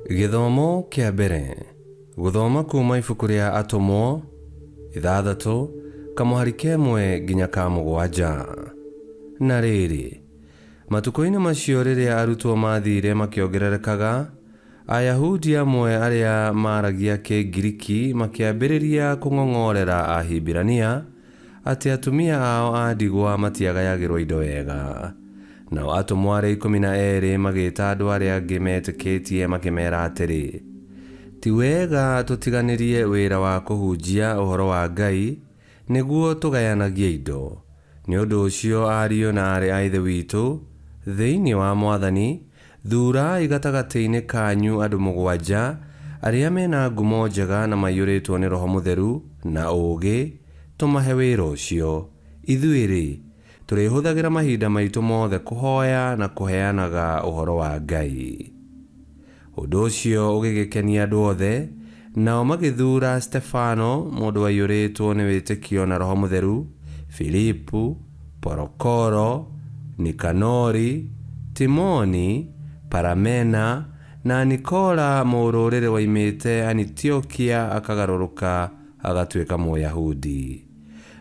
Gĩthomo kĩa mbere gũthoma kuma ibuku rĩa Atũmwo 6 kamũhari 1 nginya ka 7. Na rĩrĩ, matukũ-inĩ macio rĩrĩa arutwo maathire makĩongererekaga, Ayahudi amwe arĩa maaragia Kĩngiriki makĩambĩrĩria kũng'ong'orera Ahibirania atĩ atumia ao a ndigwa matiagayagĩrwo indo wega. Nao atũmwo arĩa 12 magĩĩta andũ arĩa angĩ metĩkĩtie makĩmeera atĩrĩ, Ti wega tũtiganĩrie wĩra wa kũhunjia ũhoro wa Ngai nĩguo tũgayanagie indo. Nĩ ũndũ ũcio ariũ na aarĩ a Ithe witũ thĩinĩ wa Mwathani, thuurai gatagatĩ-inĩ kanyu andũ 7 arĩa me na ngumo njega na maiyũrĩtwo nĩ Roho Mũtheru na ũũgĩ, tũmahe wĩra ũcio. Ithuĩ-rĩ, tũrĩhũthagĩra mahinda maitũ mothe kũhoya na kũheanaga ũhoro wa Ngai. Ũndũ ũcio ũgĩgĩkenia andũ othe, nao magĩthuura Stefano, mũndũ waiyũrĩtwo nĩ wĩtĩkio na Roho Mũtheru, Filipu, Porokoro, Nikanori, Timoni, Paramena, na Nikola mũrũrĩrĩ woimĩte Anitiokia akagarũrũka agatuĩka Mũyahudi.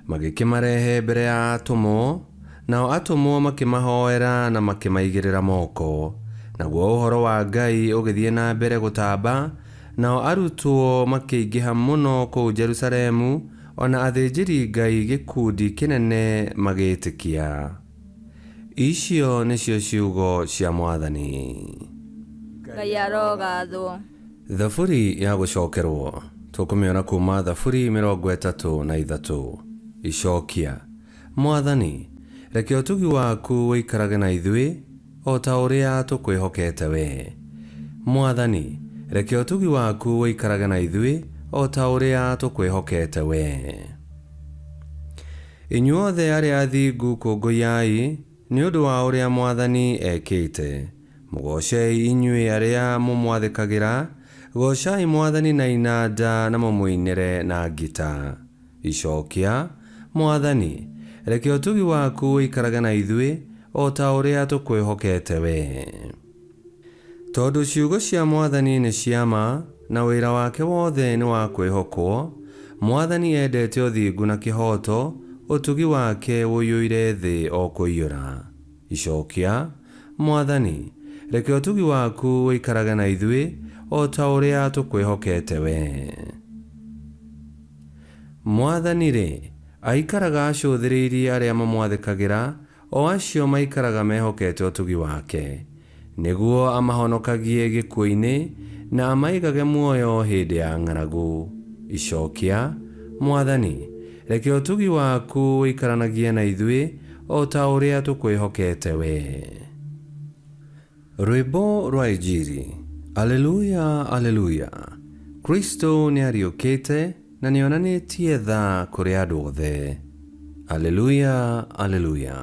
Magĩkĩmarehe mbere ya atũmwo, nao atũmwo makĩmahoera na makĩmaigĩrĩra moko. Naguo ũhoro wa Ngai ũgĩthiĩ na mbere gũtamba, nao arutwo makĩingĩha mũno kũu Jerusalemu, o na athĩnjĩri-Ngai gĩkundi kĩnene magĩĩtĩkia. Icio nĩcio ciugo cia Mwathani. Ngai arogathwo. Thaburi ya gũcokerwo tũkũmĩona kuma Thaburi 33. Icokia. Mwathani, reke ũtugi waku ũikarage na ithuĩ o ta ũrĩa tũkwĩhokete wee. Mwathani, reke ũtugi waku ũikarage na ithuĩ o ta ũrĩa tũkwĩhokete wee. Inyuothe arĩa athingu kũngũyai nĩ ũndũ wa ũrĩa Mwathani ekĩte. Mũgoocei inyuĩ arĩa mũmwathĩkagĩra, goocai Mwathani na inanda na mũmũinĩre na ngita. Icokia. Mwathani, reke ũtugi waku ũikarage na ithuĩ o ta ũrĩa tũkwĩhokete wee. Tondũ ciugo cia Mwathani nĩ cia ma, na wĩra wake wothe nĩ wa kwĩhokwo, Mwathani endete ũthingu na kĩhooto, ũtugi wake ũiyũire thĩ o kũiyũra. Icokia. Mwathani, reke ũtugi waku ũikarage na ithuĩ o ta ũrĩa tũkwĩhokete wee. Mwathani-rĩ, aikaraga acũthĩrĩirie arĩa mamwathĩkagĩra, o acio maikaraga mehokete ũtugi wake, nĩguo amahonokagie gĩkuũ-inĩ na amaigage muoyo hĩndĩ ya ng'aragu. Icokia. Mwathani, reke ũtugi waku ũikaranagie na ithuĩ o ta ũrĩa tũkwĩhokete wee. Rwĩmbo rwa Injiri. Alleluia, Alleluia. Kristo nĩariũkĩte na nĩonanĩtie tha kũrĩ andũ othe. Alleluia, Alleluia.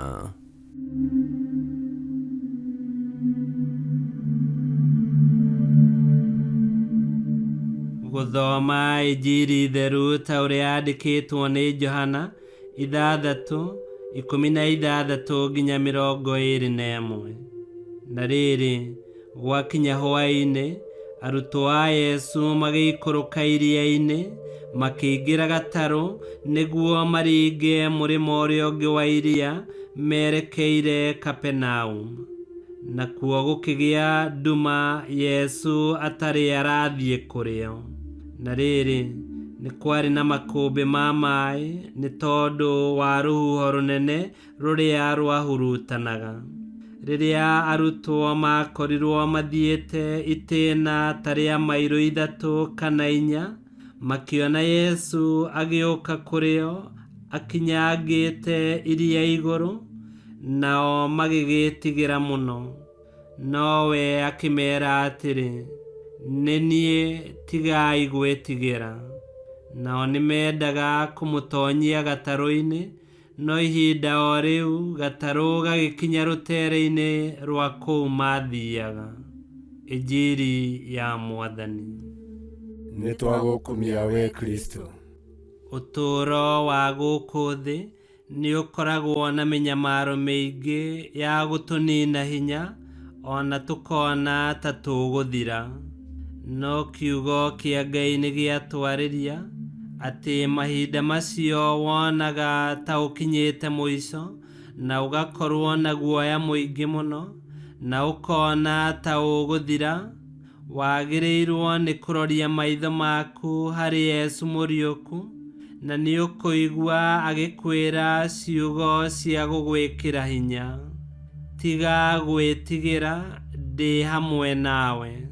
Gũthoma Injiri theru ta ũrĩa yandĩkĩtwo nĩ Johana 6 16 nginya 21. Na rĩrĩ, gwakinya hwaĩ-inĩ, arutwo a Yesu magĩikũrũka iria-inĩ, makĩingĩra gatarũ nĩguo maringe mũrĩmo ũrĩa ũngĩ wa iria merekeire Kapenaum. Nakuo gũkĩgĩa nduma Yesu atarĩ arathiĩ kũrĩo. Na rĩrĩ, nĩ kwarĩ na makũmbĩ ma maĩ nĩ tondũ wa rũhuho rũnene rũrĩa rwahurutanaga. Rĩrĩa arutwo makorirwo mathiĩte itĩna ta rĩa mairo 3 kana 4, makĩona Yesu agĩũka kũrĩo akinyangĩte iria igũrũ, nao magĩgĩtigĩra mũno. Nowe akĩmeera atĩrĩ, Nĩ niĩ, tigai gwĩtigĩra. Nao nĩmendaga kũmũtonyia gatarũ-inĩ, no ihinda o rĩu gatarũ gagĩkinya rũtere-inĩ rwa kũu maathiaga. Injiri ya Mwathani. Nĩtwagũkumia wee Kristo. Ũtũũro wa gũkũ thĩ nĩ ũkoragwo na mĩnyamaro mĩingĩ ya gũtũnina hinya ona tũkona ta tũgũthira. No kiugo kĩa Ngai nĩ gĩatwarĩria atĩ mahinda macio wonaga ta ũkinyĩte mũico na ũgakorwo na guoya mũingĩ mũno na ũkona ta ũgũthira, wagĩrĩirwo nĩ kũroria maitho maku harĩ Yesu mũriũku, na nĩ ũkũigua agĩkwĩra ciugo cia gũgwĩkĩra hinya. Tiga gwĩtigĩra, ndĩ hamwe nawe.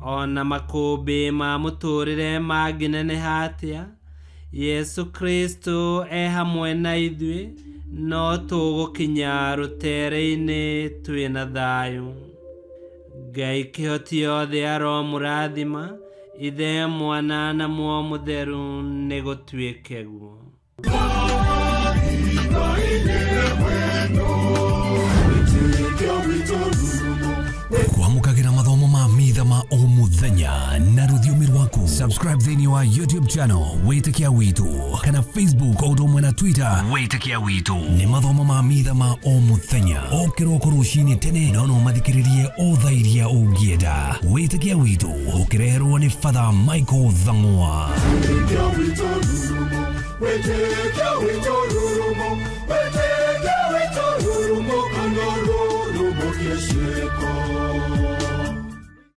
Ona makũmbĩ ma mũtũrĩre mangĩneneha atĩa, Yesu Kristo e hamwe na ithuĩ, no tũgũkinya rũtere-inĩ twĩna thayũ. Ngai kĩhoti yothe aromũrathima, Ithe, Mwana na Muoyo Mũtheru, nĩ gũtuĩke guo. Kwamũkagĩra mathomo ma mitha ma o mũthenya na rũthiomi rwaku. Subscribe thĩinĩ wa YouTube channel Wĩtĩkia Witũ kana Facebook o ũndũ ũmwe na Twitter Wĩtĩkia Witũ. Nĩ mathomo ma mitha ma o mũthenya o kĩroko rũcinĩ tene, no no mathikĩrĩrie o thaa iria ũngĩenda. Wĩtĩkia Witũ ũkĩreherwo nĩ Father Michael Thang'wa. Wĩtĩkia witũ rurumo, wĩtĩkia witũ rurumo, kana rurumo kĩciko.